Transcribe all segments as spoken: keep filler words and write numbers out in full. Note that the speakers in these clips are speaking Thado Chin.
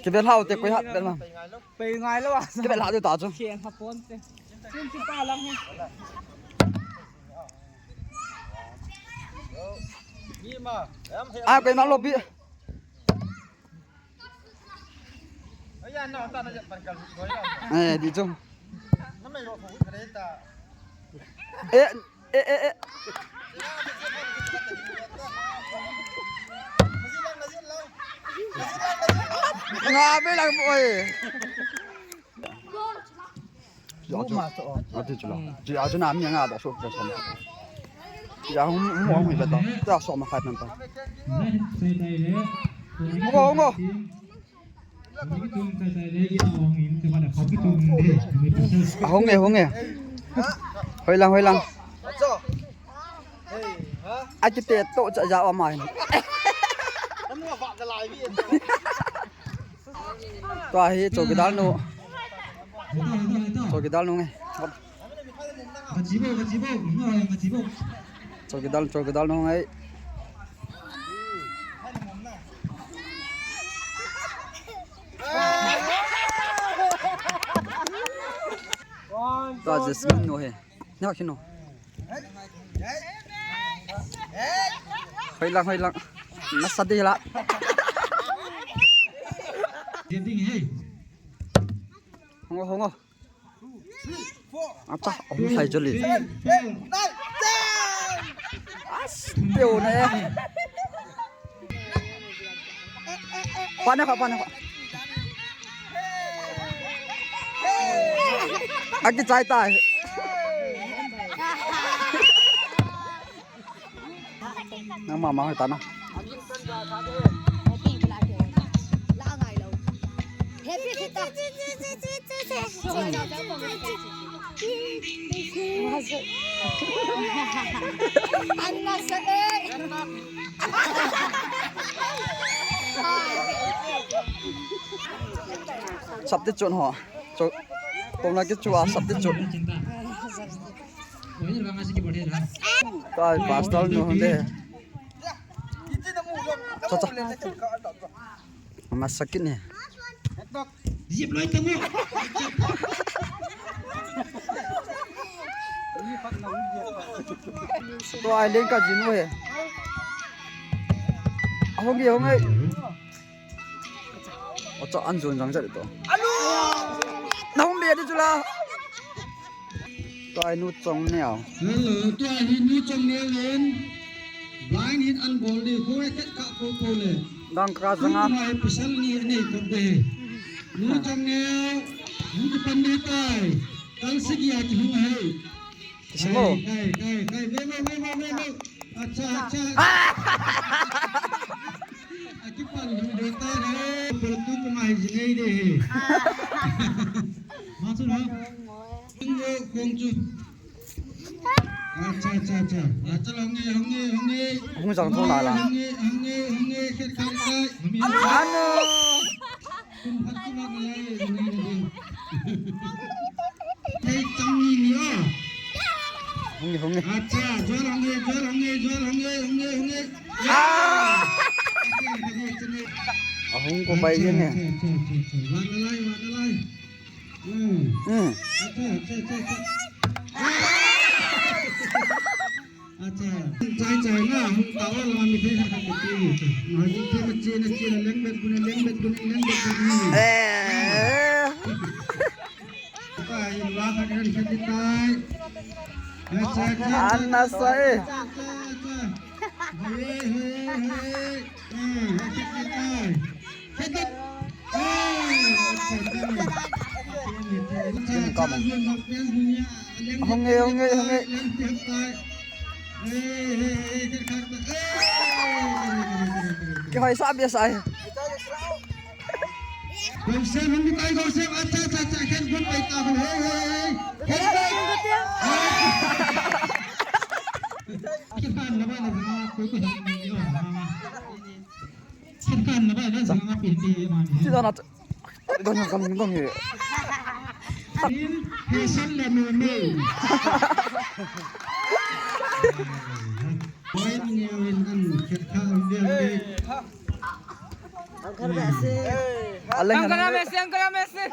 Kibe hlau te koi hat be ma. Pei ngai lou a. Kibe hlau te ta chu. Chen ha pon te. Chun chu pa lang he. A koi ma lo pi. Eh, di chu. Eh, eh, eh, eh. Nga be lang boy. Ya chu. Ati chu la. Ji a chu na mi nga da so ka so. Ya hum hum hum ba ta. Ta so ma khat nan ta. Ngo ngo. Ahung e, ahung e. Hoi lang, hoi lang. Akite to cha ja wa mai. Tua hi chowkidar nu. Chowkidar nu nge. Chowkidar, chowkidar nu ngai. Tua Jasmine nu he. Neo kinu. Hoi lang, hoi lang. Nasa di la. Ding, hey. Hongo, hongo. Acha, hung sai joli. As, teu ne. Pane kha, pane kha. Aki chai tai. Nang mama hoi ta na. Substitute ho. Cho, tong na ki chu a substitute. Kai pastor nu hon de. Cha cha. Masakin ne. Zip loi tamu. To ai leng ka jinu he. Ahong ge hong ai. Ocha an zun jang jat to. Na hung be di chu la. Tua hi Nu Chongneo. Hello, tua hi Nu Chongneo in. Blind hit an bol di, ko e ket ka ko ko le. Dang ka janga. Ko mai pasal ni ani ko de. Nu Chongneo, hung ki pan ni tai. Kal sigi a ki hung hai. Kisimo. Kai, kai, kai, kai, ve mo, ve mo, ve mo. Acha, acha. Aki pan hung de ta re. Pol tu ko mai jinei de. Ma chu na. Kong chu, kong chu. Acha, acha, acha. Acha, hong e, hong e, hong e. Hong jang thong la la. Hong e, hong e, hong e, khet kang kai. Ano. Tum phat tu la ngai, hong e, hong e. Thei chang ni ni o. Hong e, hong e. Acha, jol hong e, jol hong e, jol hong e, hong e, hong e. Ah! Ahung ko pai jeng e. Acha, acha, acha, acha. Wan alai, wan alai. Hmm. Eh. Ana sai. Hong e, hong e, hong e. Kihoi sa bia sai. Gosem, hong tai Gosem, acha, acha, acha, khen gun pai ta, hey, hey, hey. Khen gun. Khen gun na ba na ba, koi ko. Sirkan na ba na jang api ti mani. Ti da na. Dong yang kam dong ye. In, he san la me me. Wai ni awin an khet kha an dia me. Ang kar ba se. Alai Angkara Messi, Angkara Messi.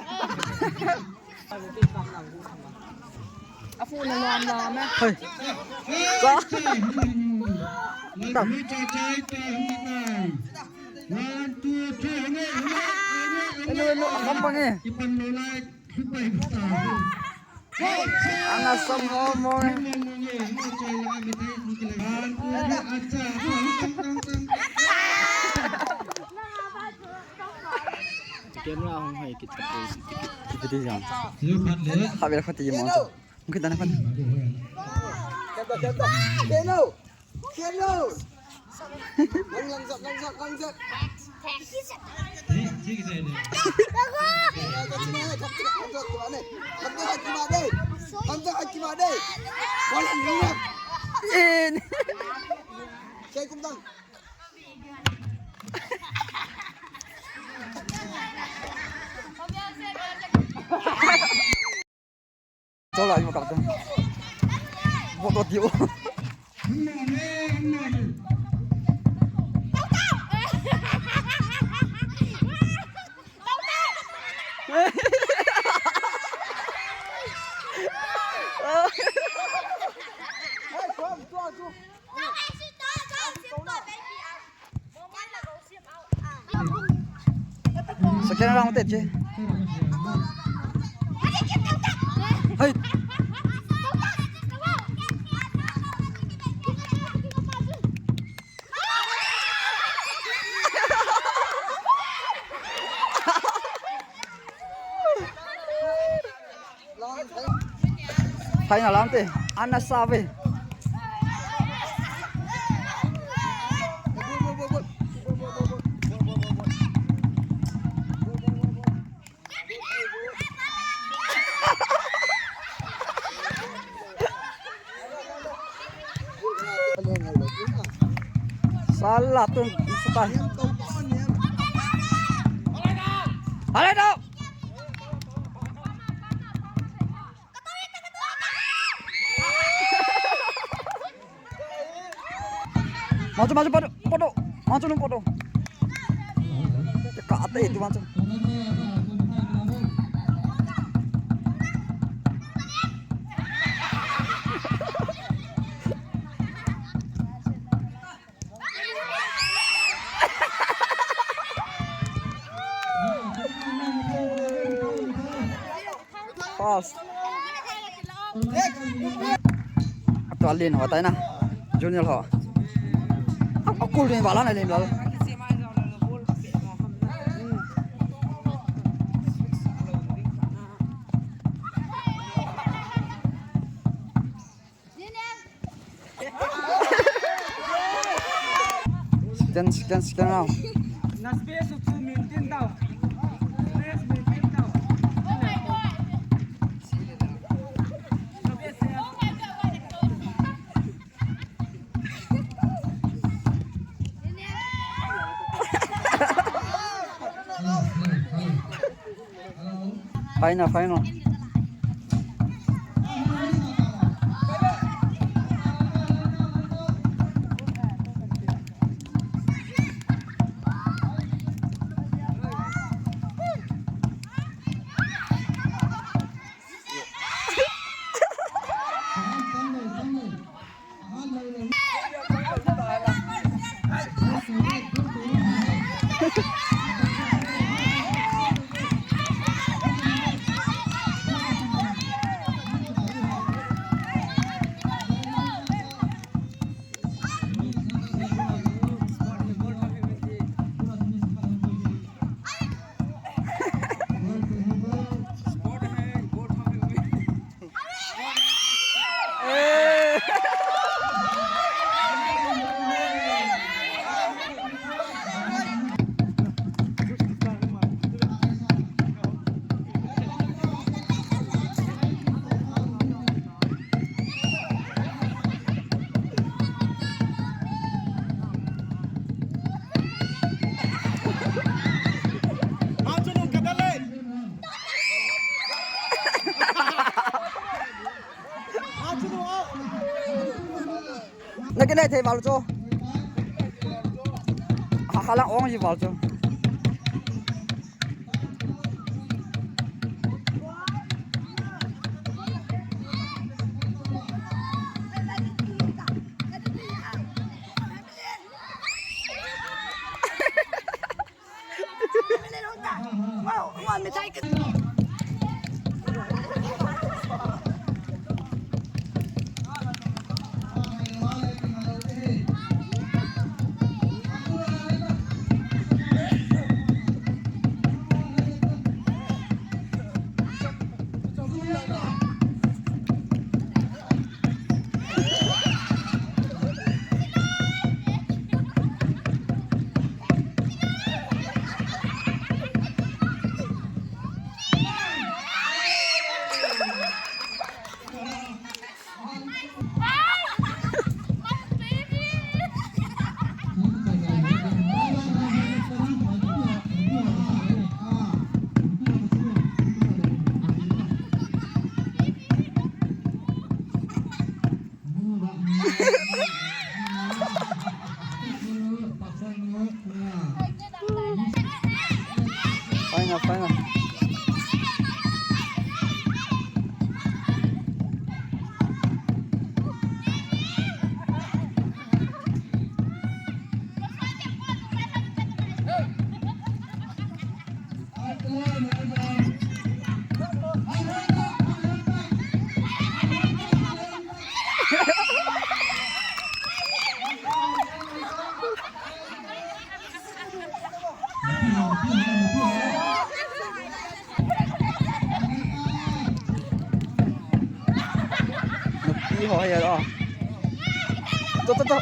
Afu na nuam nuam e. Hoi. Sa. One, two, three, hung e, hung e, hung e, hung e, hung e. Eno, eno, gampang e. Ipan lo lai, hupai ta. Ana som ho mo. Camera hung hai kit kit kit kit jang. Habel khati mo. Mungkin tanah kan. Kento, kento. Keno. Keno. Lang, lang, lang, lang, lang. In. Chola, yung kapatid. Boto dio. Second round te che. Hai. Final round te, ana save. Salah tu, suka. Ale do. Maju, maju, padu, padu. Maju, nung padu. Teka ate itu, maju. Pass. Atu alen ho tai na. Junior ho. Akul din wala na len lal. Second, second, second round. Na space u maintain tau. Space maintain tau. Final, final. Na kinai thei val chu. Ha, halang ong ji val chu. Final, final. Nupi ho hi a. To, to, to.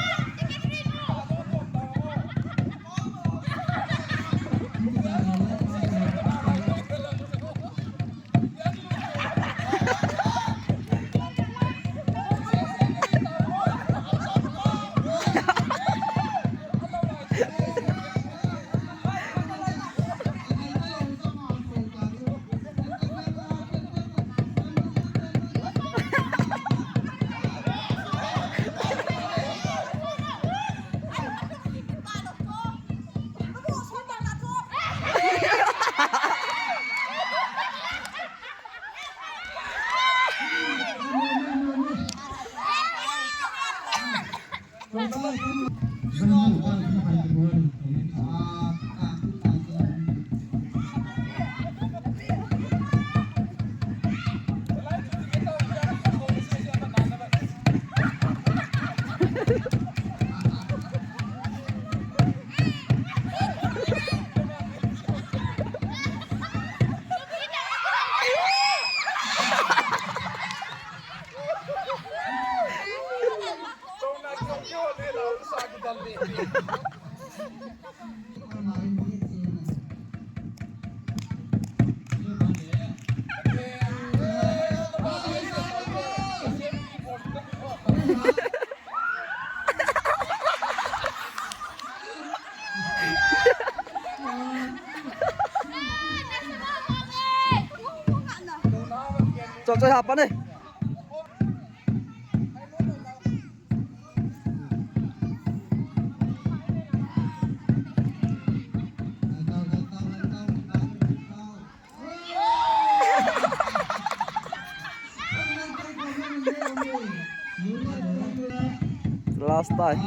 Choi, choi, hapa ne. Last time.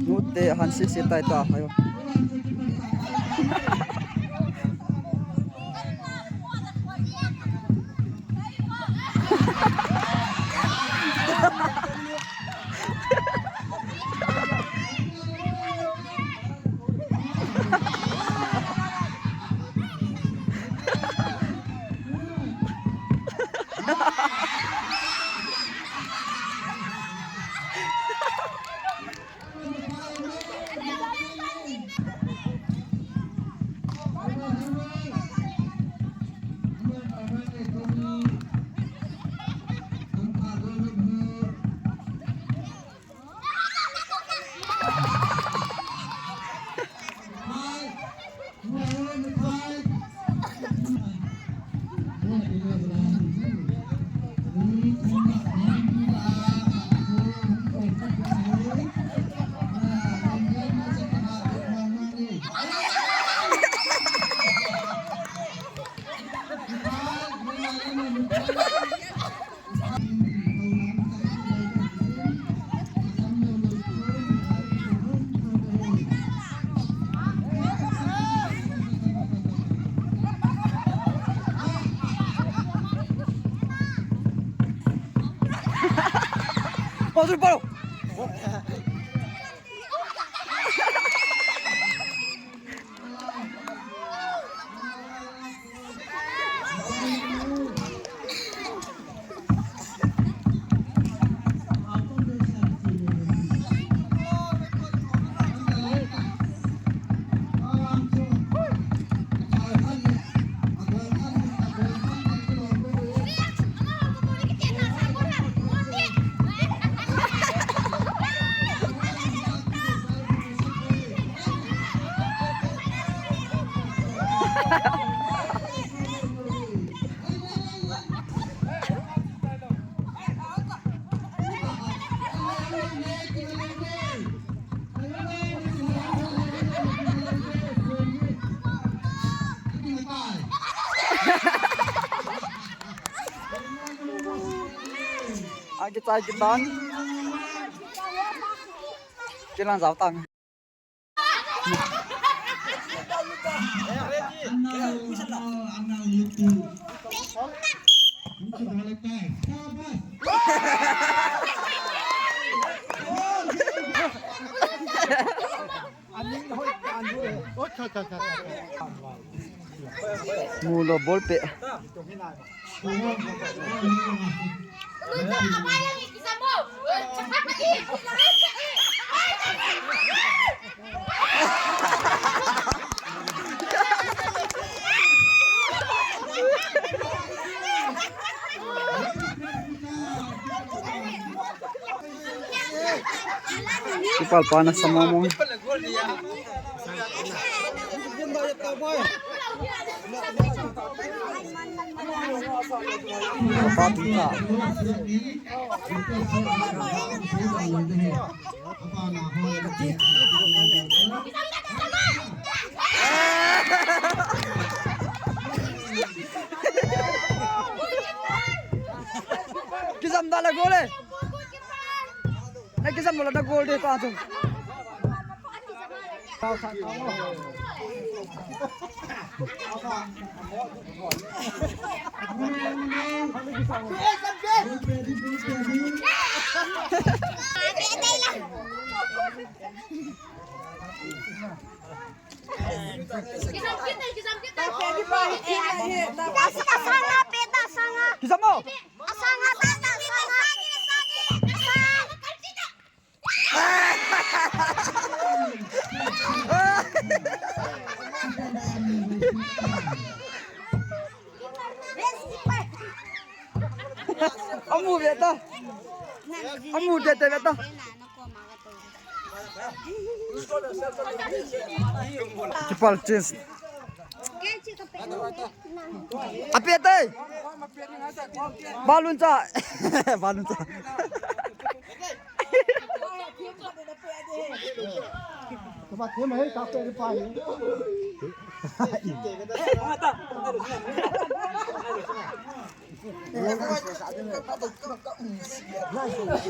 Nute han sisi tai ta, ayo. Pau, pau. Aki tai kitan. Kilang jao tang. Mulo ball pe. Kipal pa na sa mong mong. Kisam dala gole. Na kisam bola na goal de pa tu. Kisam mo. Amu beta. Amu tete beta. Kipal change. Ape te. Balun cha. Balun cha.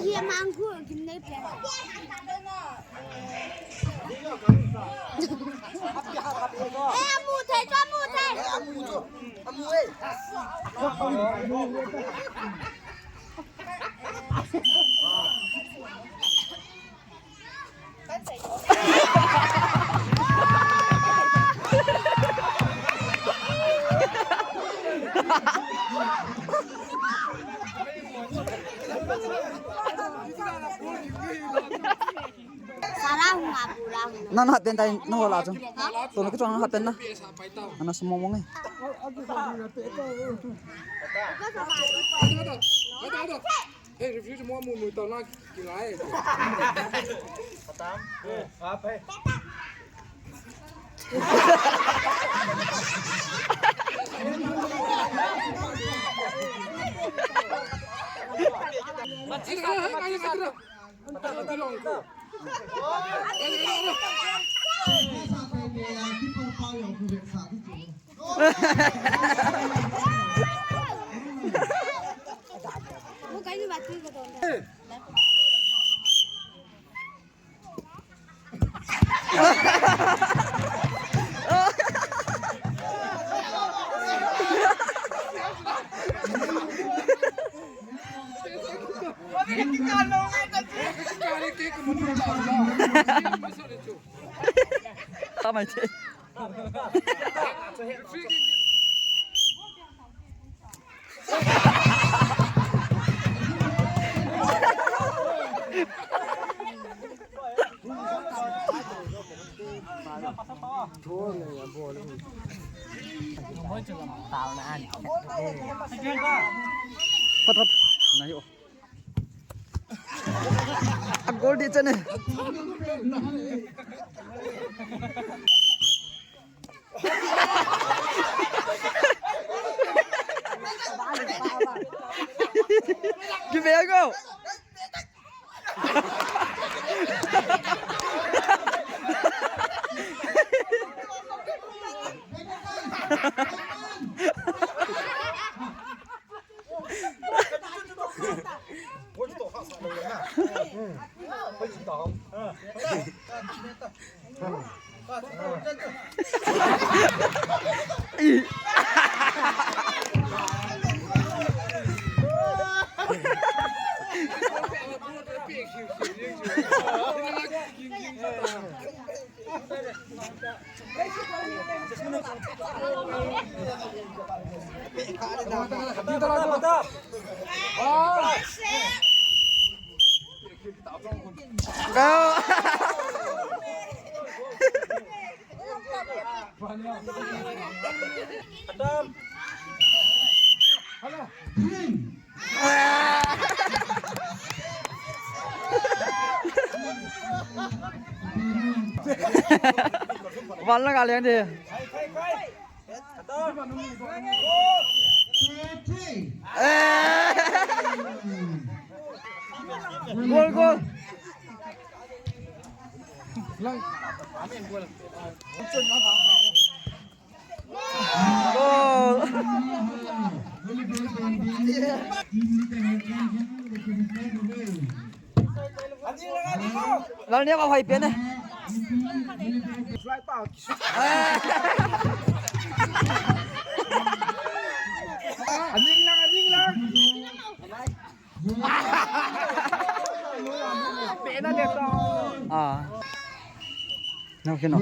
Ye manggu gimne pe. Eh, amu thei, amu thei. Sara hung a pura hung. Nana hat pen tai na hola chu. Ha? To na kichon hat pen na. Ana sumong mong eh. Hey, refuse mo mo mo tao na kilai. Patam. Eh, apa eh? Tama che. Pat, pat. Na yo. A goal di chane. Give it a go. Wala ka lian de. Gol, gol. Lal ne ba hoi pe ne. Aning lang, aning lang. Pe na le to. Ah. No, kino.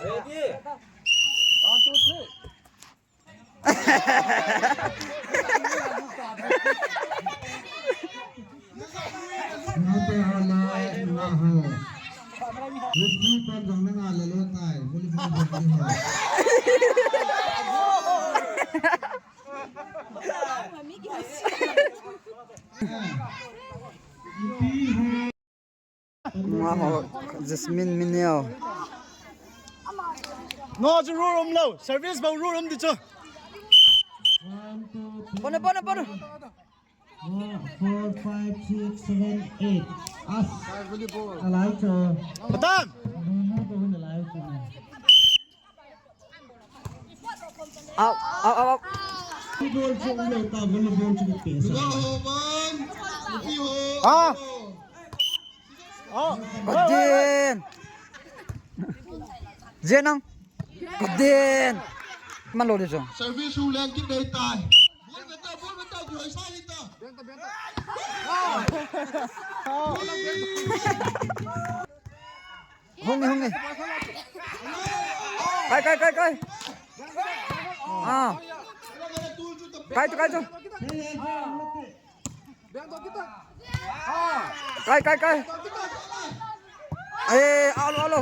Ready? One, two, three. Nga ho, Jasmine Mineo. No, chu rule um lou. Service bou rule um di chu. Pona, pona, pona. Four, five, six, seven, eight. As. Alai chu. Patan. Alai chu. Au, au, au, au. Volleyball chu um lou ta, volleyball chu pe sa. Ah. Kadin. Jenang. Kadin. Man lou di chu. Service hu leng kit dei tai. Bol beta, bol beta, bol sa hita. Hung ni, hung ni. Kai, kai, kai, kai. Ah. Kai chu, kai chu. Kai, kai, kai. Eh, alo, alo.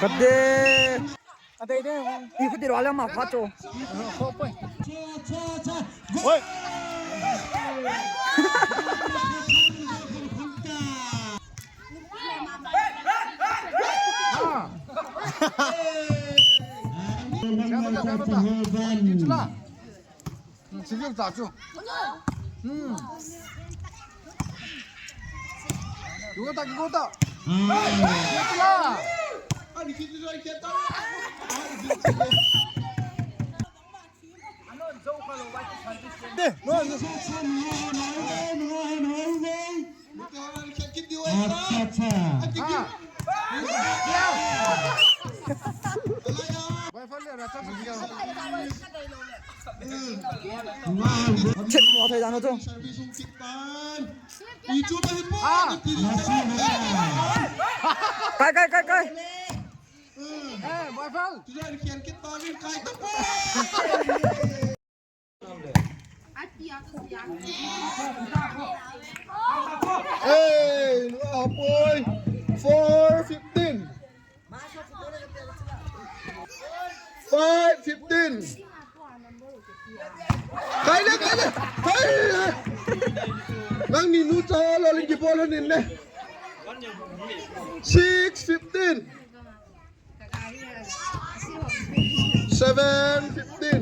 Kade. Ate ate. Iku tiro ale ma phacho. Oi. Sivil ta chu. Hmm. Kigo ta, kigo ta. Kigo ta. Kai, kai, kai, kai. Hey, Luapoi. Four fifteen. Five fifteen. Kai le, kai le, kai le. Nangni nu cha lo ling ki bol ni ne. Six fifteen. Seven fifteen.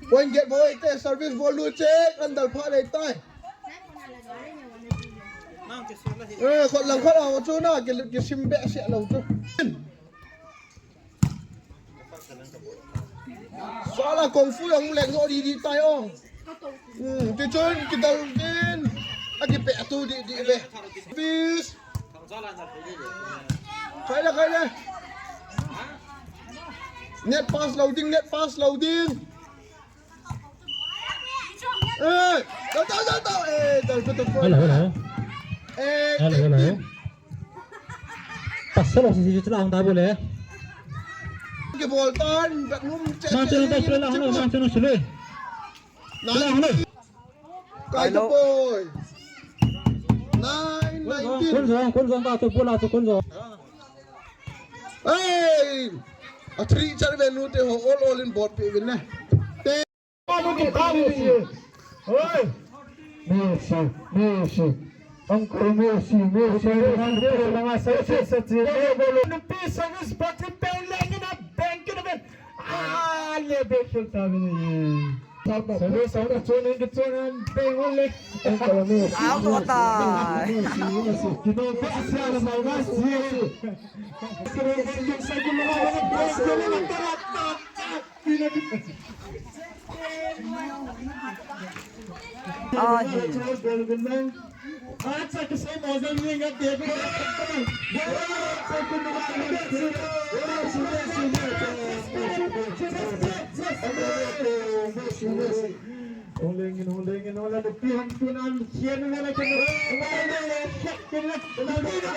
Point get boy te service bol lu che kan dal pha le tai. Eh, khot lang khot a chu na ki, ki sim be se lo chu. Sala kung fu jong leng jo di di tai o. Hmm, ti chun kidal din. Aki pe tu di di ve. Peace. Khai le, khai le. Net pass lo ding, net pass lo ding. Eh, dal, dal, dal, dal. Eh, dal, dal, dal. Hello, hello. Eh, hello, hello. Pass lo si si chu lang ta bo le. Ke bol tan, bat num che. Mang che, che, lang, che, lang, che, che, che. Nine. Kai to boy. Nine, nineteen. Kun jong, kun jong ta chu, bola chu kun jong. Hey! A three char ve nu te ho all, all in bol pe vin ne. Te. Oi! Messi, Messi. Uncle Messi, Messi. Messi, Messi, Messi. Numpi service bati pe lengin a bank in a bank. Ah, le be khel ta vin. Service out a chun in chun an pe le. Uncle Messi. Out of time. Messi, Messi. Kino pa siya na Messi. Hung leng in, hung leng in, hung leng in, pi hung tun an, hian in, hung leng in, hung leng in, hung leng in,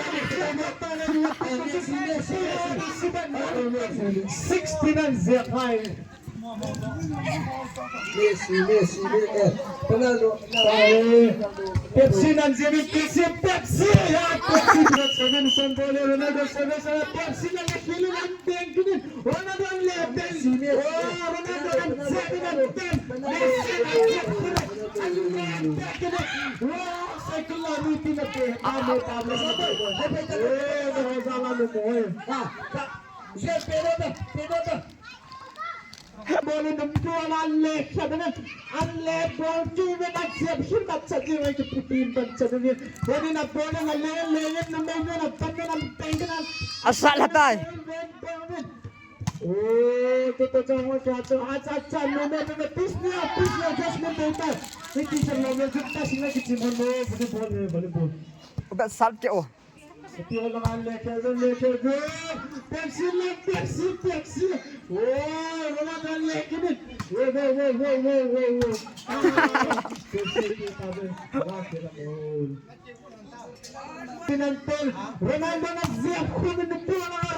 hung leng in, sixteen an zia phai. Messi, Messi, Messi, eh, Ronaldo, Ronaldo. Pepsi nan zia, Pepsi, Pepsi, ya, Pepsi, seven, Ronaldo, Ronaldo, seven, Pepsi nan, Messi nan, Ronaldo le pen. Oh, Ronaldo le pen. Messi le pen. Oh, secular routine le pen. Amo, Pablo. Eh, Ronaldo le pen. Ah, je pelota, pelota. Bol in um tu ala le khadan. An le bol tu ve na jep hin na chadi ve ki putin ban chadi ve. Bol in a bol in a le le in na mai na ban na peng na. Asal hatai. Oh, to to chang wa cha cha cha cha no no no, please no, please no, just no no no. Ni ki sa no no just ta sina ki chim no volleyball, volleyball. Uga sal ke o. Pepsi le, Pepsi, Pepsi. Oh, Ronaldo le ke ni. Wo, wo, wo. Ah, Pepsi ke ta be. Wa ke la. Pinantel, Ronaldo na zia khu ni pula.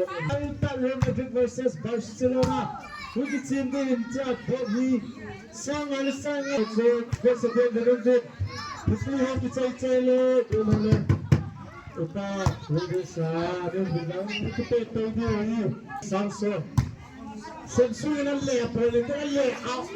Real Madrid versus Barcelona. Wiki team din cha bol hi. Sang al sang al so versus Real Madrid. Putli ho ki chai chai le. Uta, wiki sa, Real Madrid. Wiki pe pe ni. Sang so. Samsung in a lay, Paul in a lay out.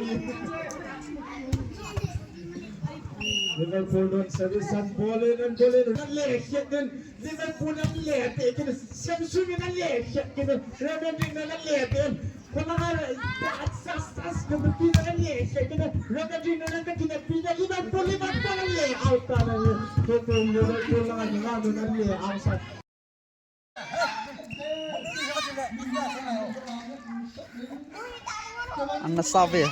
Liverpool don't service and ball in and ball in a lay, hit in Liverpool and lay, taking Samsung in a lay, hit in Reverend in a lay, then Kulangar, that's that's that's the Peter and lay, hit in Reverend in a Peter, Liverpool, Liverpool and lay out. Liverpool, Liverpool and lay outside. Ang nasabi.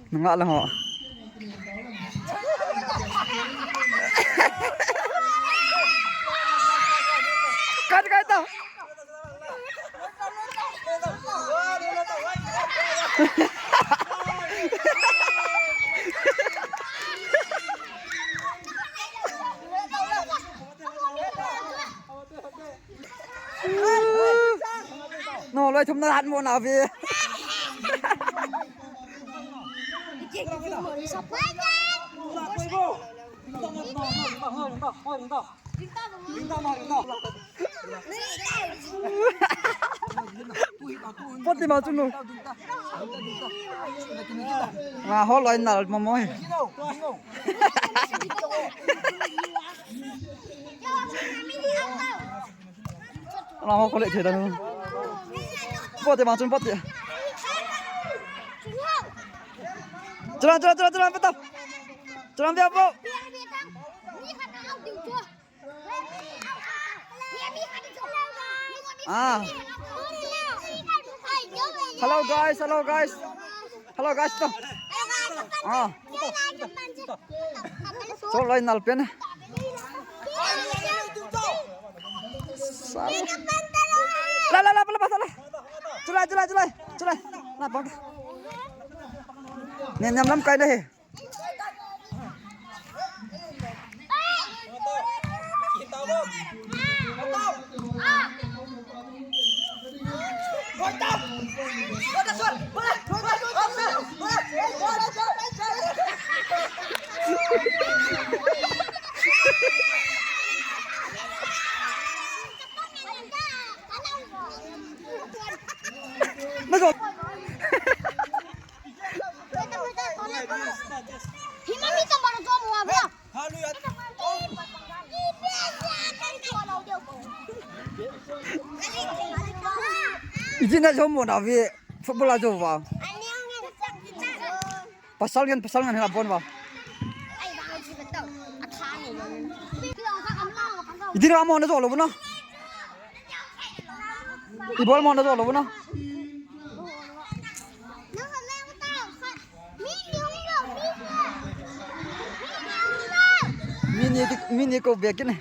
Nunga lang ho. Kat, kat, kat. No, loi thum na hat mo na ve. Poti ma chunu. Nga ho loi nal mo mo. Nga ho ko le the da nu. Poti ma chun poti. Chula chula chula chula pata. Chula dia po. Ah. Hello guys, hello guys. Hello guys to. Ah. So loi nal pen. La la la la la. Chula chula chula. Chula. Na pang. Nen nyam lam kai da he. Ijina jo mo na vi football a jo va. Pasal ngen, pasal ngen hela bon va. Ijina mo na jo lo na. Ibol mo na jo lo na. Mini, mini ko bek ni.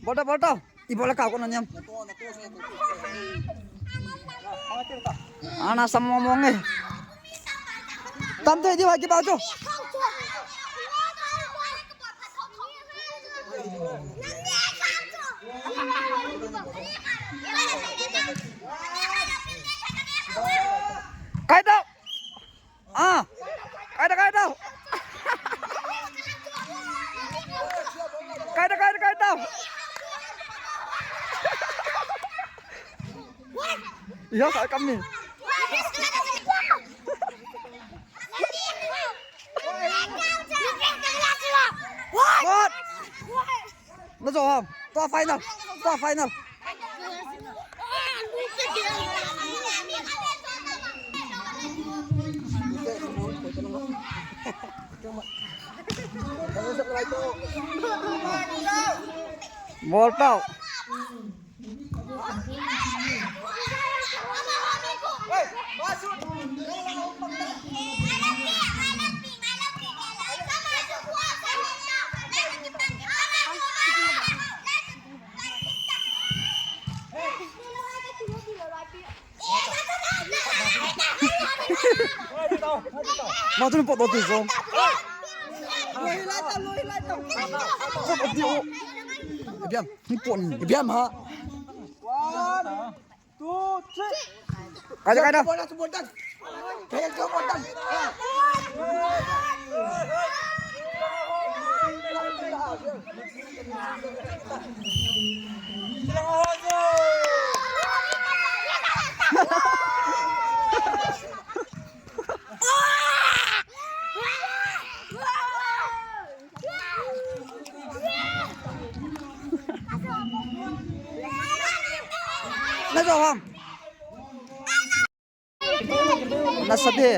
Bolta, bolta. Ibola kau ko nanyam. Ana samomong eh. Tam te di wagi bau tu. Kai tau. Ah. Kai da, kai da. Kai da, kai da, kai da. Iya, sa kami. What? What? Na jo ham. Tua final. Tua final. Ball tau. Ma tu ni pot tu so. Pot tu. Biam, ni pot ni. Biam ha. One, two, three. Kai da, kai da. Kai da, kai da. Na jo ham. Na sa de.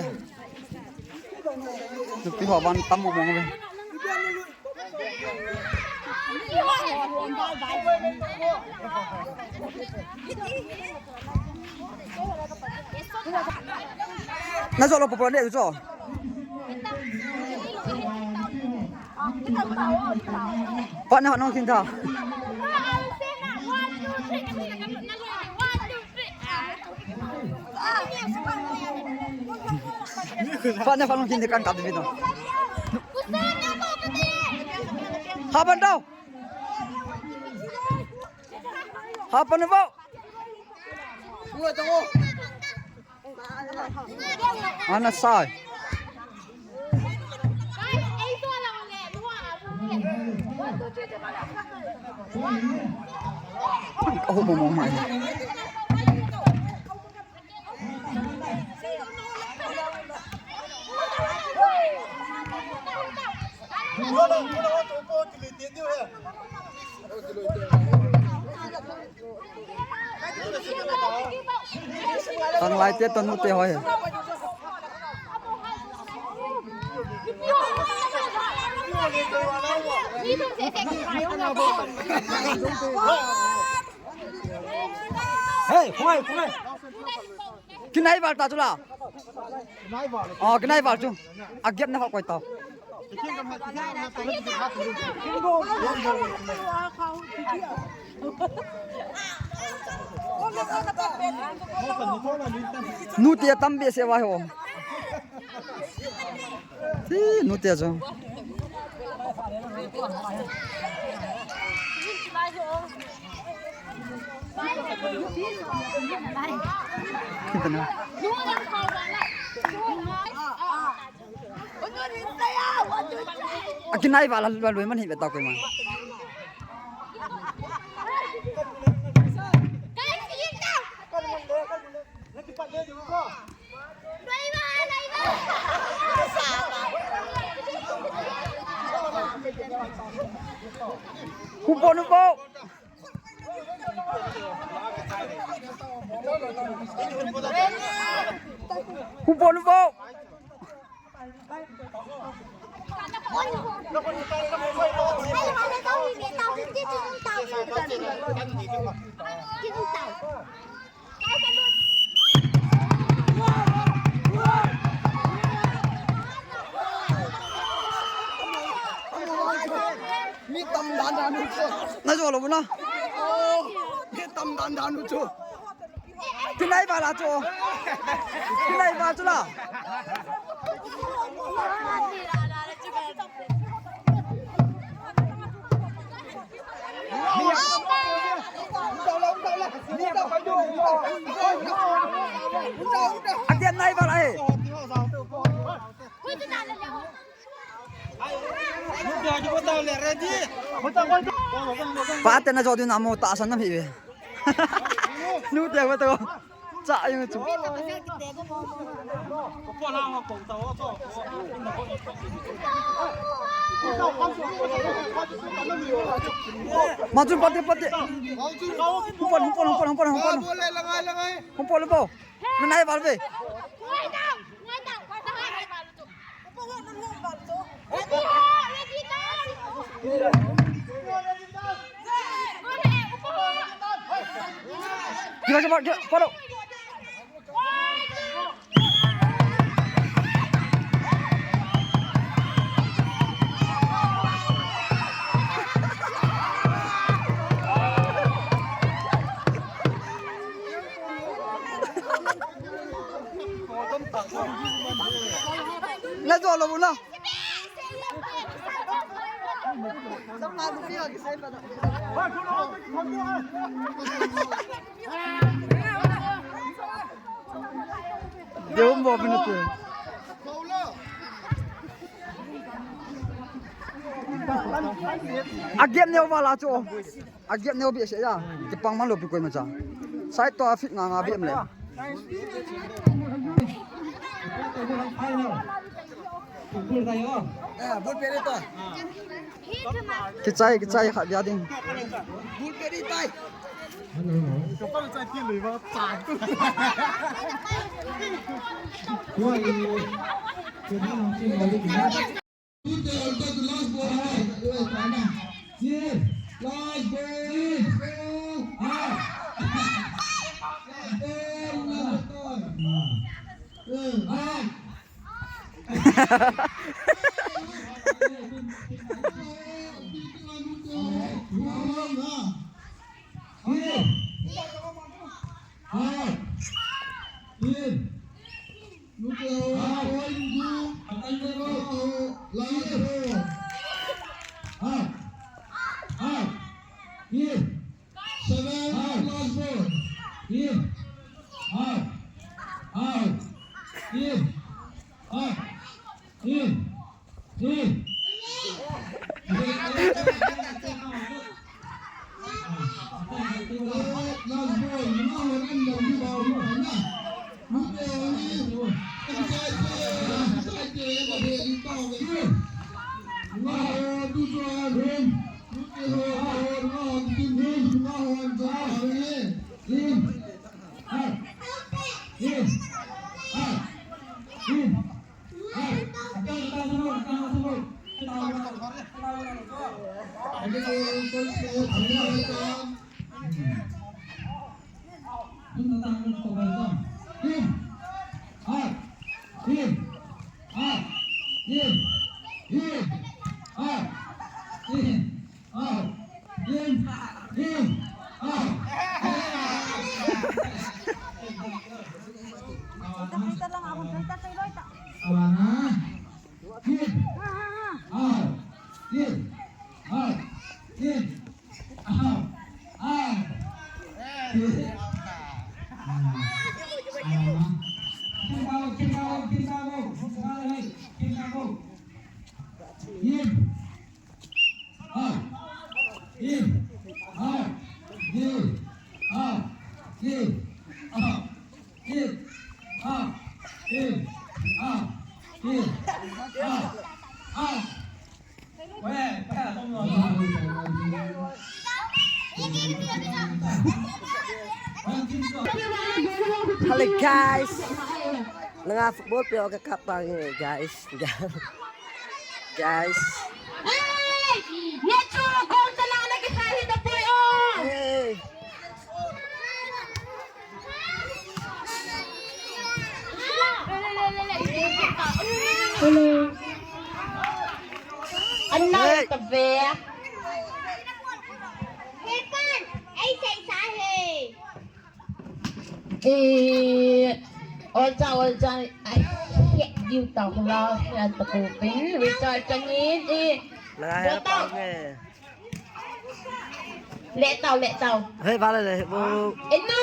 Nupi ho van tam mo mong ve. Na jo lo popo le jo. Pa na nong kin tha. Fa na fa nong kin de kan kap de bino. Ha ban dau. Ha ban dau. Ana sai. Ahu mo mo mai. Tanglai te tanu te hoi. Hey, hoi, hoi. Kinai val ta chu la. Oh, kinai val chu. A gap na koi tau. Nute tam behseh vai ho. Hi, nute chu. Akinai val a lui man hi ve ta koi man. Hupo, hupo. Hupo, hupo. Mi tam dan dan u chu. Na jo lo na. Oh, mi tam dan dan u chu. Kinai val a chu. Kinai val chu la. Adia nai val a e. Pa te na jo din amo ta san na mi ve. Nu te ba to. Cha yung chu. Ma chu pa te pa te. Hung pon, hung pon, hung pon, hung pon, hung pon. Hung pon lo. Na nai val ve. Kira, kira, kira, paro. Na jo lo na. Deu mo binu tu. A gap neo val a chu. A gap neo behseh a. Kipang man lou pi koima cha. Side to a feet nga nga beh em le. Kichai, kichai khat dia ding. Last ball. Last ball. Seven, last ball. In. Out. Out. In. Out. In. In. Last ball. In, out, in, in, out, in, out, in, out. Kita, kita lang ako, kita kay Lord. Awana. In, out, in, out, in. Out. Out. Out. Keep out, keep out, keep out. Keep out. In. Out. In. Out. In. Out. In. Out. In. Out. In. Out. In. Out. Out. Hello guys. Nanga football player ka kapang guys. Guys. Hey! Ngechu kong tala na kita hita poi o. Hey. Hello. Anna hey. Tabe. Hey, pan. Hey, say, say, hey. Eh, olcha, olcha. Ai, diu ta hula, ya ta ko pin. Richard Changin, eh. Nanga help ang eh. Letau, letau. Hei, vale le, bo. Enu.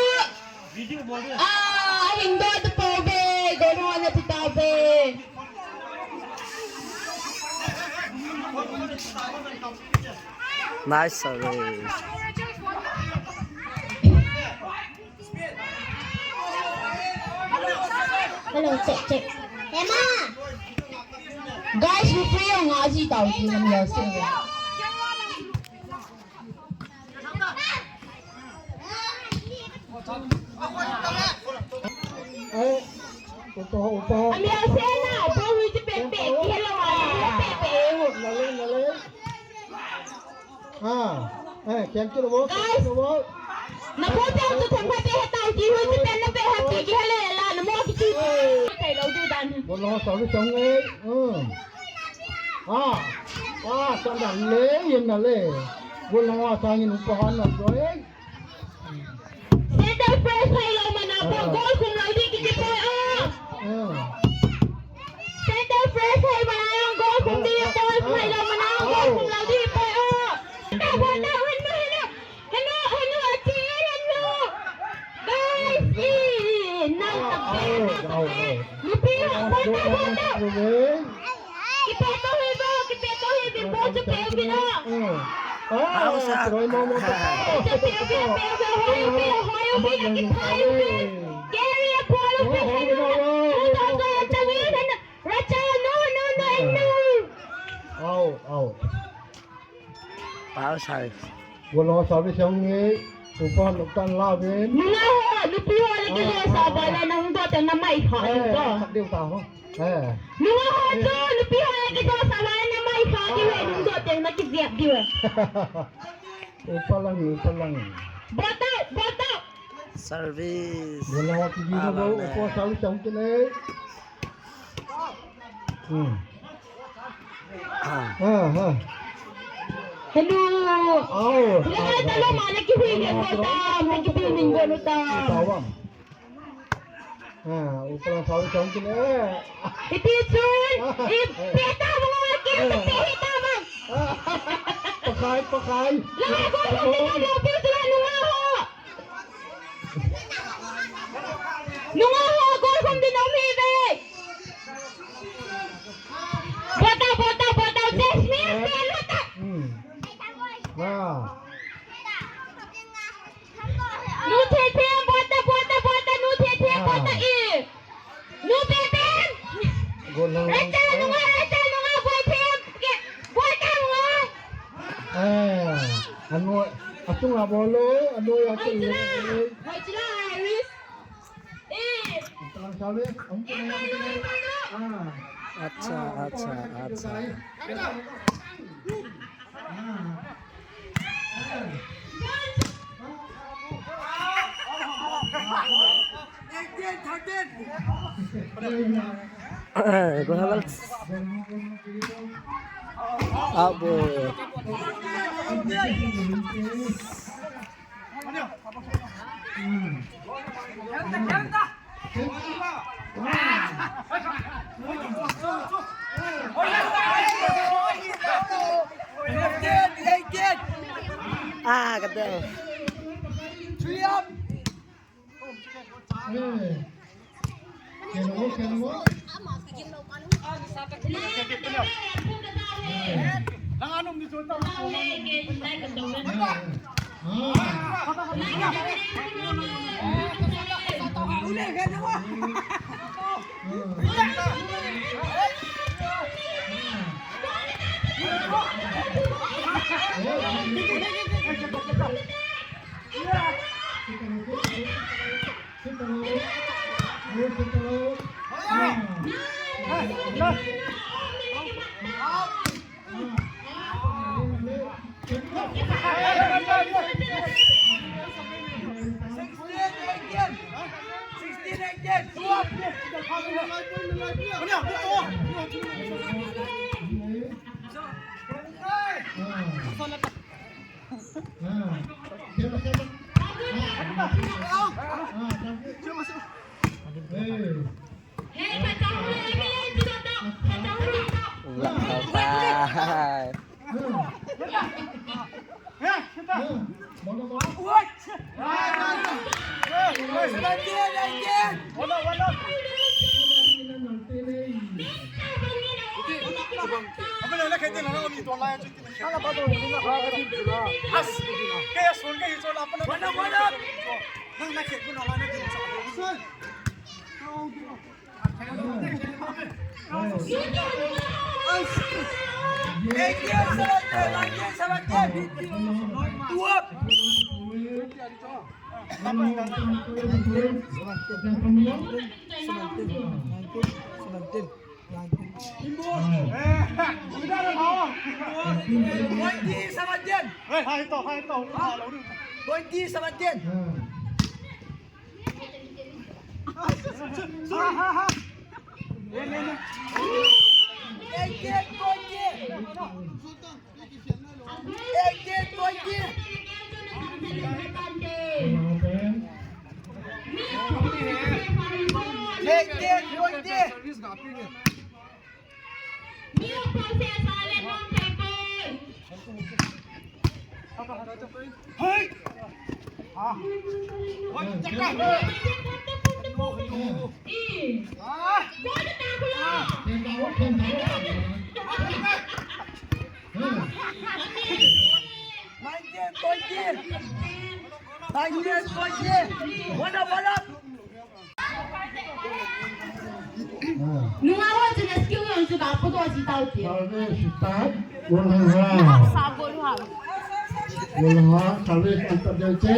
Ah, hindo tu pau be, gono ana tu tau be. Nice service. Hello, check, check. Emma! Guys, we free ang aji tau di nam yau se. Eh, upa, upa. Ami yau se na, bo wi ti pe pe, hello, pe pe. Nale, nale. Ah, eh, kian tu lo, kian tu lo. Na ko pe tu thang pe he tau ki hu ti pen na pe ha ki ki hele la na mo ki tu. Kai lo du dan. Bo lo sa lu chang e. Hmm. Ah. Ah, sa dan le, yin na le. Bo lo sa yin pa han na do e. Center fresh hai lo mana po goal khum lo di kiti po o. Center fresh hai mana goal khum di po hai lo mana goal khum lo di po o. Hello, hello, hello, hello, hello, hello. Guys, eh, now the best, now the best. Lupi ho, bota, bota. Kipe to hi bo, kipe to hi bo, bo chu pe pi na. Hausa. Chu pe pi, pe pi, hoi pi, hoi pi, kipe pi. Gary, Apollo, pi, hello. Racha, no, no, no, no. Au, au. Pau sai. Golo sa bi sang ni, upa nuktan la bin. Nunga ho, lupi ho lagi ho sa ba la nang do teng na mai kha ni ko. Diu ta ho. Eh. Nunga ho chu, lupi ho lagi ho sa ba la na mai kha ni we, nung do teng na ki diap di we. Upa lang, upa lang. Botau, botau. Service. Golo ki di ho, upa service ang kinai. Hmm. Ah, ah. Hello. Au. Hello, hello, ma, na kihui ni ko ta, na kihui ni ko ta. Tawang. Ah, upala sawi chong kine. Iti chun, i peta mo ke, peta mo. Pakai, pakai. La ko ko ko ko ko ko ko. Nunga ho, goal khum ding um hi ve. Botau, botau, botau, Jasmine, pelota. Hmm. Wow. Nu Thei Thei, botau, botau, botau, Nu Thei Thei, botau, eh. Nu Beben. Gol lang. Rachel, nunga, Rachel, nunga, Boy Thei. Ke, Boy Thei, nunga. Eh, anu, atung abolo, anu ya tu. Ai, chula. Ai, chula, Iris. Eh. Talang sawi, ang kinaya, ang kinaya. Ah. Acha, acha, acha. Ah. Eighteen, thirteen. Go Havertz. Abo. Ah, kata. Nineteen twenty. Nineteen twenty. One up, one up. Nunga ho chu na skill jong chu ka pu to si tau ti. Salve, si tau. Wala. Sa gol ha. Wala, salve, si tau de che.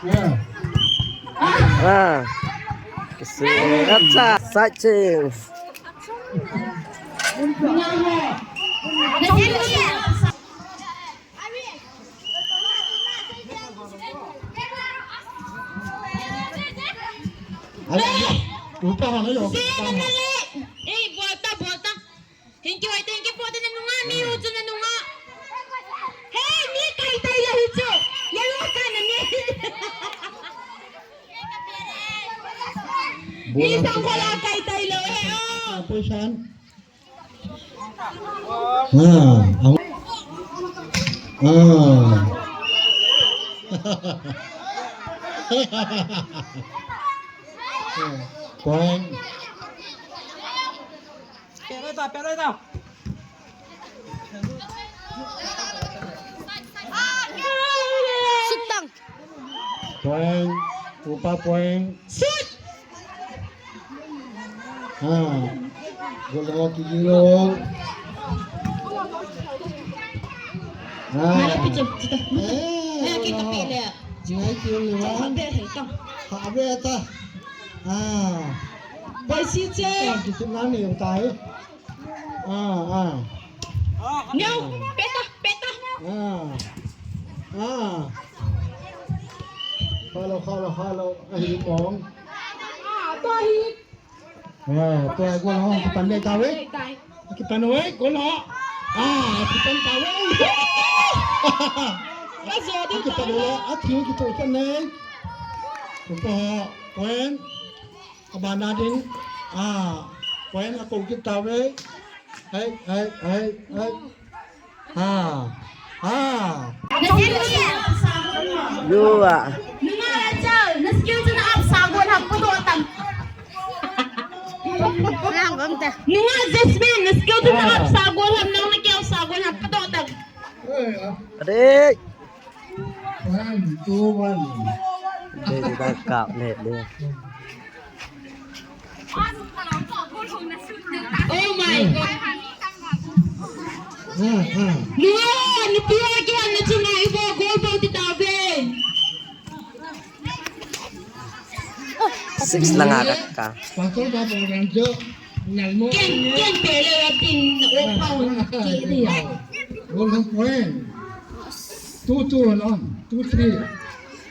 Ya. Ah. Kasi, acha, sa che. Nunga ho. Upa mana yo. Eh, bolta, bolta. Thank you, thank you for the nanunga, mi uchu nanunga. Hey, mi kai tai la hichu. Ya lo ka na mi. Mi sang ko la kai tai lo, hey, oh. Position. Ah, ang, ah. Point. Pera ta, pera ta. Sutang. Point. Upa point. Shoot! Ha. Gol ho kiging lou. Ha. Mala pichu, chita. Eh, eh, kita pele. Ngai kiging lou. Habe hai ta. Habe ta. Ha. Bai si che. Kita nani utai. Ah, ah. Neo, peta, peta. Ah. Ah. Hello, hello, hello. Ahi mong. Ah, to hi. Eh, tua goal ho kipan ding tave. Kipan uve, goal ho. Ah, kipan tave. Kipan uve, athi kipan uve. Point. Abana ding. Ah, point akou kit tave. Hei, hei, hei, hei. Ha. Ha. Yo a. Nunga Rachel, na skill chu na up sa go na photo tang. Nunga Jasmine, na skill chu na up sa go na, na kya sa go na photo tang. Ready. One, two, one. Ready, dah kap ni dia. Oh my God. Nua, ni pia kian na chunga ibo goal bol ti tave. Six lang a dak ka. Ken, ken pele ya tin o pau na ke dia. Goal point. Two two, no? Two three.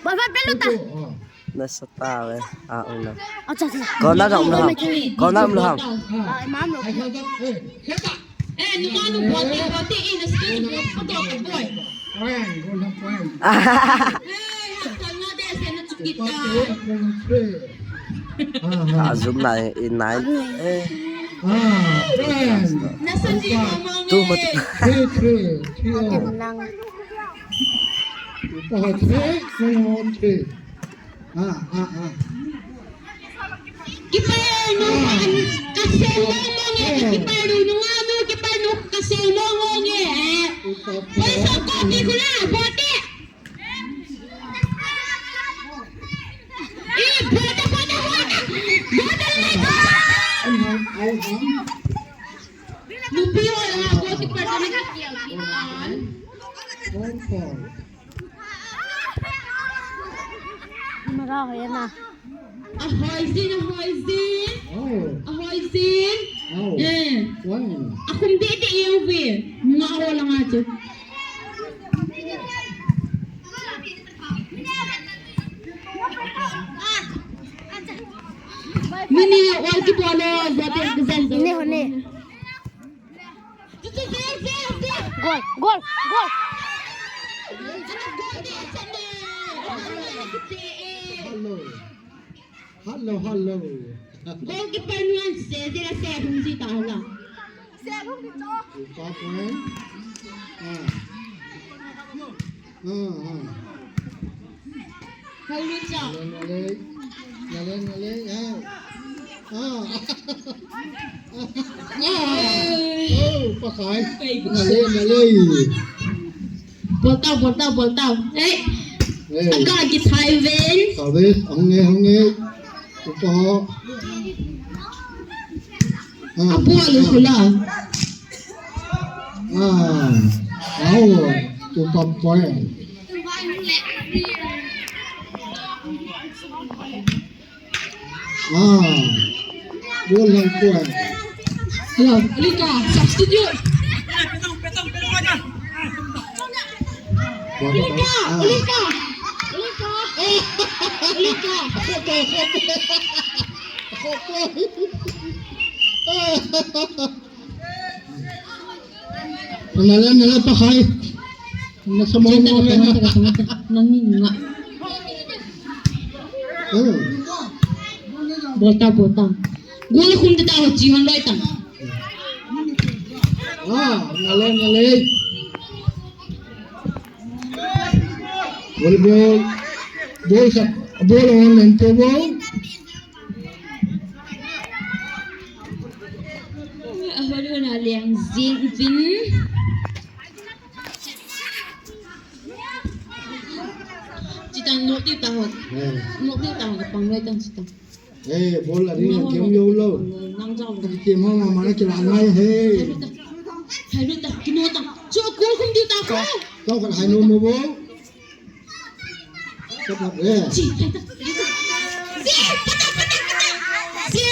Bol bol pelu ta. Two two, oh. Nasa tave. Ah, una. Acha, acha. Kau na dong lu ham. Kau na lu ham. Ah, imam lu. Eh, numa nu bote, bote, ina skill bote, bote, boy. Point, goal point. Eh, ya tanga de se na chukita. Ah, zoom na in nine. Eh. Ah, point. Nasa ji mama. Two, three, three, three. Three, three. Ah, ah, ah. Kipalu nu, kasel nu nge, kipalu nu, anu, kipalu nu, kasel nu nge. Poi so ko ki kula, bote. Eh, bote, bote, bote. Bote, bote. Nupi wala, bote, bote, bote. Mara hoya na. Ahoisin, ahoisin. Oh. Ahoisin. Oh. Eh. One. Akhum de de eu ve. Nga ho la nga chu. Mini ya wal ki bolo, bote, bote. Ne ho ne. Gol, gol, gol. Hello. Hello, hello. Goalkeeper nuan se, se la se hung si ta la. Se hung ni to. Upa point. Ah. Ah, ah. Hello, cha. Nalai, nalai, nalai, nalai, ah. Ah. Ah. Oh, pakai. Nalai, nalai. Bol tau, bol tau, bol tau. Eh. Eh. Aga ki thai ven. Thai ven, hung e, hung e. Upa ho. Ah. Abu alu kula. Ah, au, tu top point. Ah, goal point. Hello, Lika, substitute. Lika, ah. Lika, Lika, Lika. Nala, nala pakai. Nasa mo mo na. Nang nga. Oh. Bol ta, bol ta. Goal khum ta ho chi hon loi ta. Ah, nale, nale. Volleyball. Ball sa, ball on and to ball. Ahoi hoi na liang jing vin. Chitang nok ti ta ho. Eh. Nok ti ta ho, pang lai tang chitang. Eh, ball a ring a game yo lo. Nang jao. Game ho ma ma ki la ngai he. Hai lu ta, hai lu ta, kino ta. Chu goal khum diu ta ko. Kau kan hai no mo bo. Kau kan, eh. Chi, hai ta. Chi, pata, pata, pata. Chi.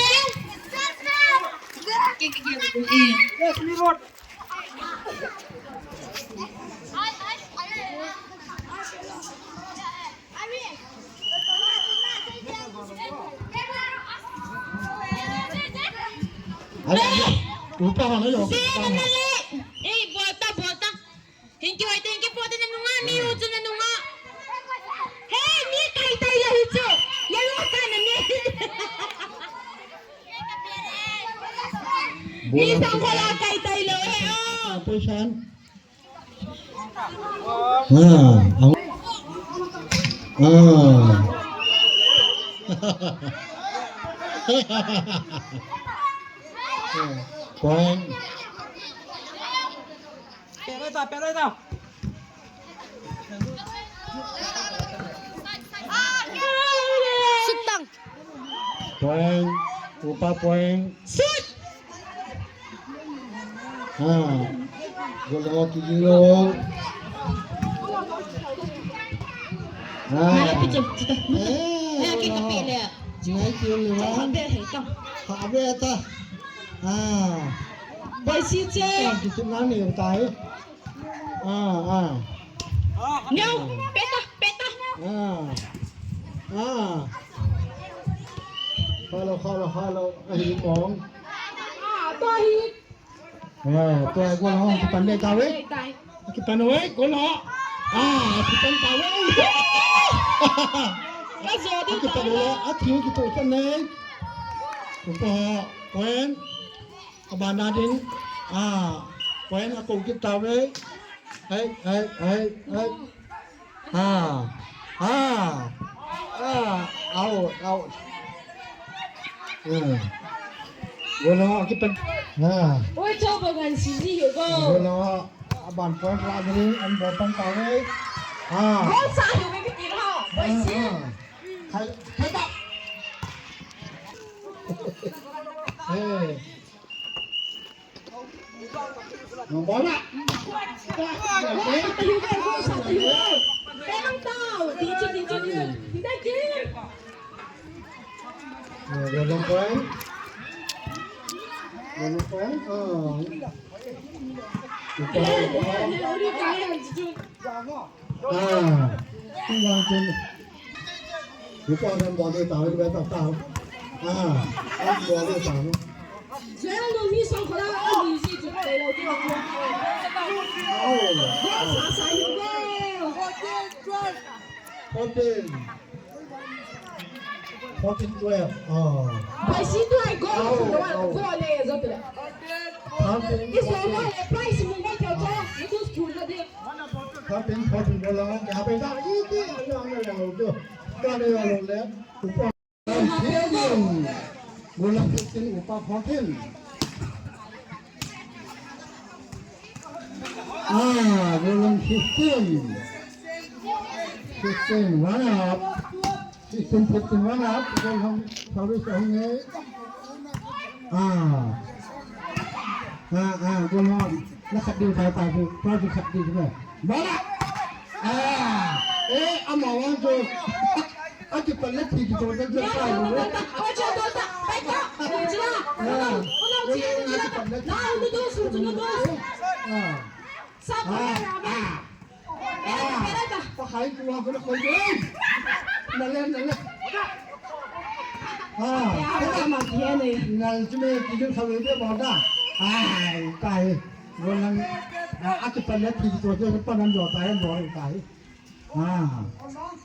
Ke, ke, ke, eh. Upa ho na lo. Sena na le. Ei, bolta, bolta. Thank you, thank you, poti na nunga, mi hu chu na nunga. Hey, mi kai tai lo hi chu. Ya lo ka na mi. Mi sang ko la kai tai lo he o. Position. Ah, ang-, ah. Point. Pera ta, pera ta. Sutang. Point. Upa point. Shoot! Ha. Gol ho kiging lou. Ha. Mala pichu, chuta. Eh, eh, kita pele. Ngai kiging lou. Abe, hei, tang. Ha, abe ta. Ha. Boisi che. Kitu nani utai. Ah, ah. Neo, peta, peta. Ah. Ah. Hello, hello, hello. Ahi mong. Ah, to hi. Eh, to gol ho kipan de ta ve. Kipan ve, gol ho. Ah, kipan ta ve. Ka jo de ta. Kipan ve, a thi kitu kan ne. Ko ko, point. Abana din, ah, point a ko kit tave. Hai, hai, hai, hai. Ah, ah, ah, out, out. Hmm. Gol ho kipan. Ah. Oi, chobo ngan si ji yo go. Gol ho, aban point la din, an bo pan tave. Ah. Gol sa yo me kitin ho. Boisi. Ah, ah. Hai, hai ta. Hey. Ah, tu yang chen. Ni ko nem bol de ta, ni ta ta. Ah, bol de ta. Jeno mi song ko la, ni ji ju de lo de. Oh. Sa sa ni de. Fourteen. Fourteen twelve. Oh. Boisi tu ai go. Oh, oh. Go le zo tu. Thirteen fourteen. Is over. Prize mu ba kya cha? Ni tu school na de. Thirteen, fourteen, gol lang, kya beta, iti, ano, ano, ano, ano, kya na yung le, upa, fifteen, gol lang fifteen, upa fourteen. Ah, gol lang fifteen. Fifteen, one up. Fifteen, fifteen, one up. Gol hong, service hong e. Ah. Ah, ah, gol hong. Na khat ding, khat ding, khat ding, khat ding, khat ding. Bola! Ah! Eh, ama wang jo. Aki palet hi ki to, to, to, to. Ko cha to ta. Pai ta. Jira. Ah. Uno ji. Na, uno dos, uno dos. Ah. Sa pa na ba. Ah. Pera, pera ta. Pa hai ku wa ko na ko. Na le, na le. Ah. Ya, ma ti ne. Na ji me ki ju sa le de ba da. Ai, tai. Gol lang, ah, aki palet hi to, to, pa nan do tai, do tai. Ah.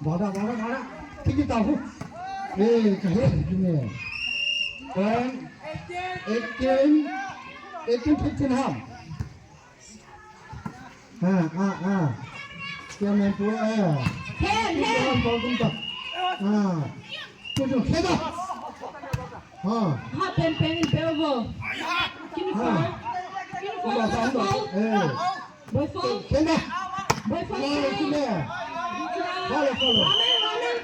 Bol da, bol da, bol da. Tiki ta hu. Eh, ka he, tiki ne. Point. Eighteen, eighteen fifteen ham. Ah, ah, ah. Kya main pu, eh. Hen, hen. Bol tum ta. Ah. Tu, tu, he da. Ha. Ha, pen, pen, pen, vo. Kini fa. Kini fa. Vo, vo, vo. Eh. Boy foul. Kena. Boy foul. Kena. Follow, follow. Amen, amen.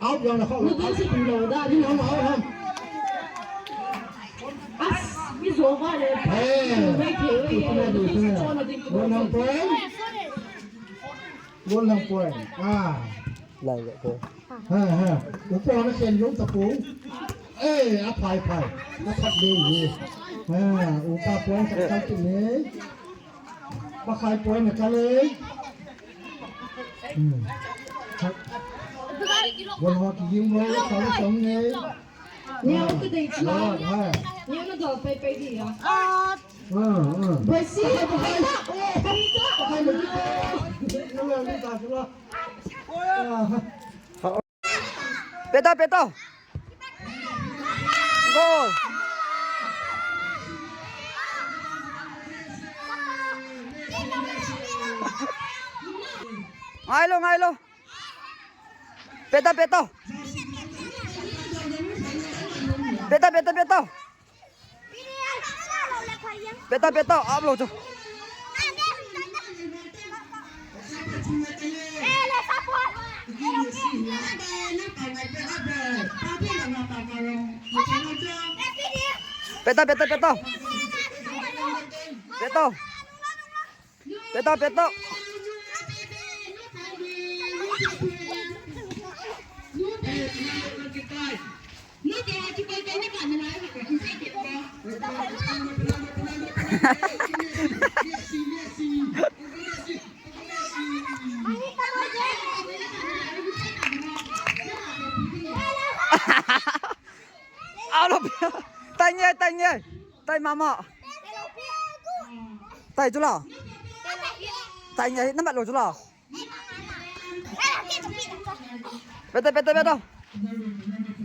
Out yang lah, follow. Lu tu si pun lo dah. Ni hong, hong, hong. As, ni so ba le. Eh. Mai ke, oi, oi, oi. One point. One point. Ah. Lai le ko. Ha, ha. Upa na khen jong ta pu. Eh, a phai phai. Na khat ding ni. Ha, upa pon sa khat ni. Pa khai pon na ka le. Hmm. Ha. Gol ho kiging lou, sa song ni. Neo ka dei chu la. Neo na dol pai pai di ya. Ah, ah. Boisi. Peta, peta. Goal. Ngai lo, ngai lo. Peta, peta. Peta, peta, peta. Peta, peta, ap lo chu. Peta, peta, peta. Peta. Peta, peta. Alo, tai nge, tai nge. Tai mama. Tai chu la. Tai nge, namat lo chu la. Peta, peta, peta.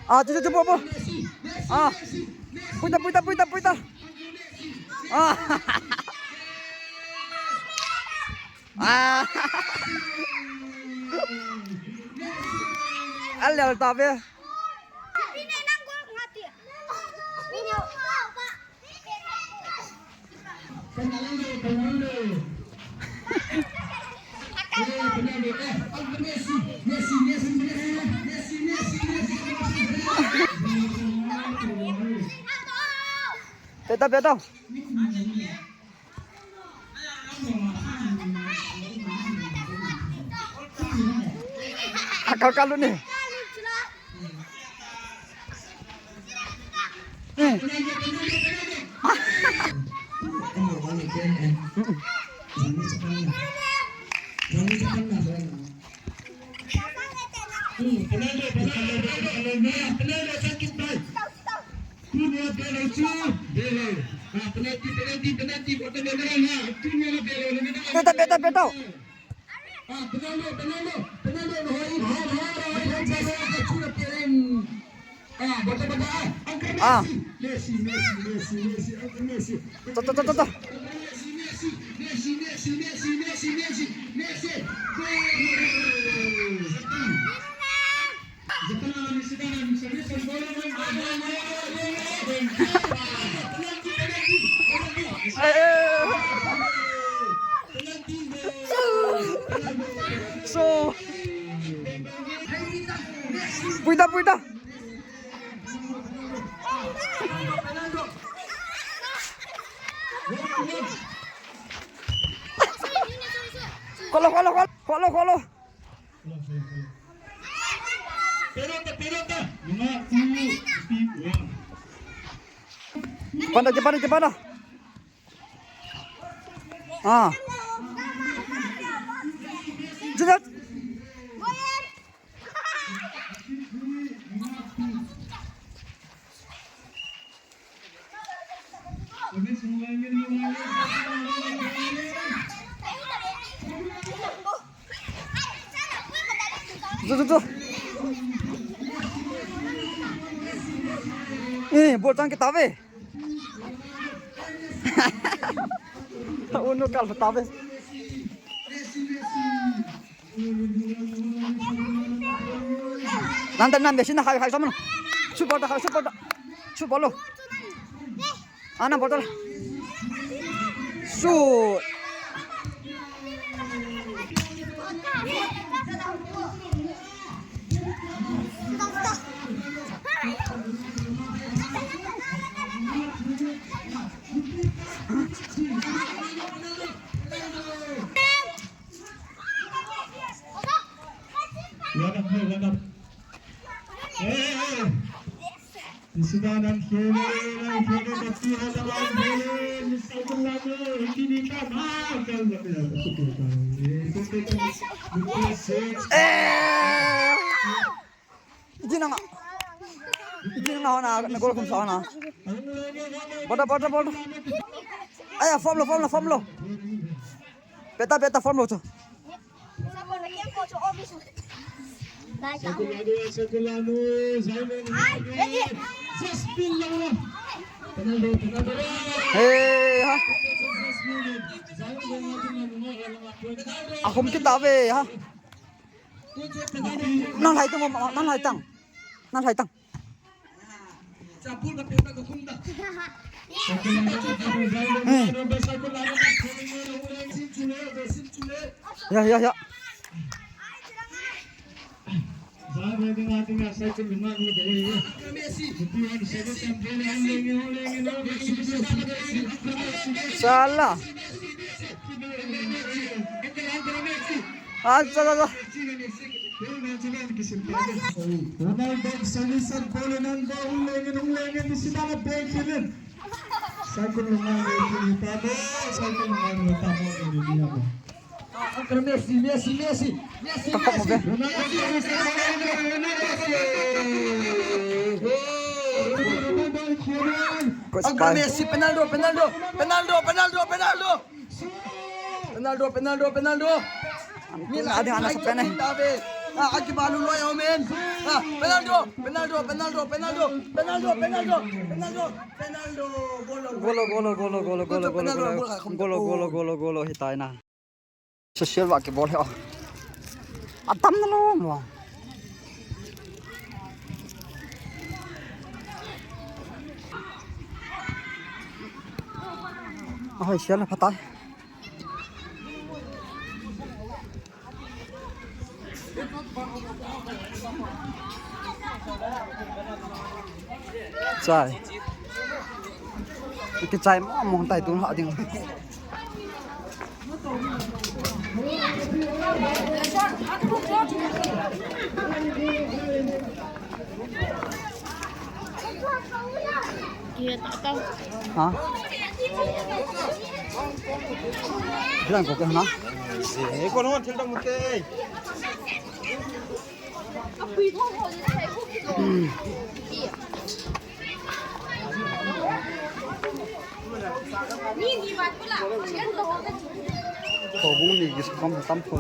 Ah, chu, chu, chu, po, po. Ah. Puita, puita, puita, puita. Ah. Ah. Al lel ta ve. Peta, peta. Akal kalu ni. Eh. Peta, peta, peta. Ah. To, to, to, to, to. Eh, eh. So. Puita, puita. Kholo, kholo, kholo, kholo, kholo. Pelota, pelota. Lima, two, three, one. Panda, panda, panda. Ah. Jepat. Zo, zo, zo. Eh, bol chang kita ve. Unu kal ta ve. Nan tan nan, Messi na hai, hai, sama na. Shoot bol ta, hai, shoot bol ta. Shoot bol lo. Ana bol ta. Shoot. What up, what up? Hey, hey, hey. Isuda nan khele, nan khele, batti hai, nan khele, Mister Abdullah ne, hindi ni ka, ma, kal bate, eh, kal bate, eh, kal bate. Eh! Hindi na nga. Itin na hona, na gol khum sa hona. Bota, bota, bota. Aya, form lo, form lo, form lo. Peta, peta, form lo chu. Hey, ha. Akhum kita ve, ha. Nang hai tang, nang hai tang. Nang hai tang. Ya, ya, ya. Salah. Ah, salah, salah. Ronaldo, Salah, Ronaldo, uleng, uleng, di sila na bengkilin. Saikul Lungai, Ronaldo, Saikul Lungai, Ronaldo. Messi, Messi, Messi, Messi, Messi. Ronaldo, Messi, Ronaldo, Messi. Good spy. Messi, Penaldo, Penaldo, Penaldo, Penaldo, Penaldo. Penaldo, Penaldo, Penaldo. Ni la ading ana sa pen eh. Ah, akibalu lo ya men. Ah, Penaldo, Penaldo, Penaldo, Penaldo, Penaldo, Penaldo, Penaldo, Penaldo, golo, golo, golo, golo, golo, golo, golo, golo, golo, golo, golo, golo, golo, hitai na. Social work kibol he. Atam na lo mo. Ahoi, sial na phatai. Chai. Kichai mo mo tai tun ha ding. Ha? Bilang ko ke na? Eh, ko no thil dang mute. Hmm. Ko bung ni gis kam tam ko.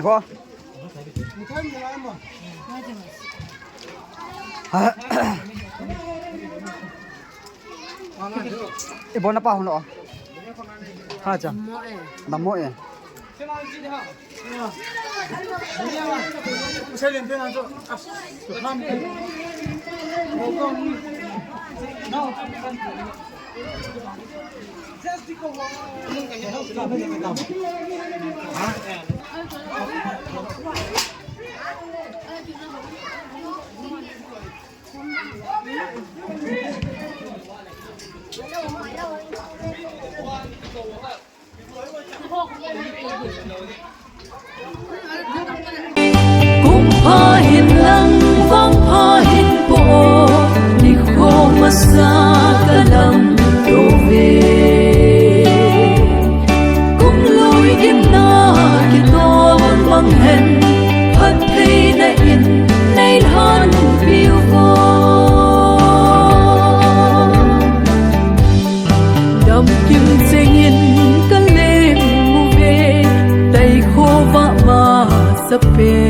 Ko. Ibon na pa hon lo. Ha cha. Damo e. Kum pha hin lang, vang pha hin po, nikho masa ka lam to ve. Kum lui gimna kitol mang hen, phattheina in nei lhan piu vo. Dam kim chengin ka leng uve, tai kho va masa pen.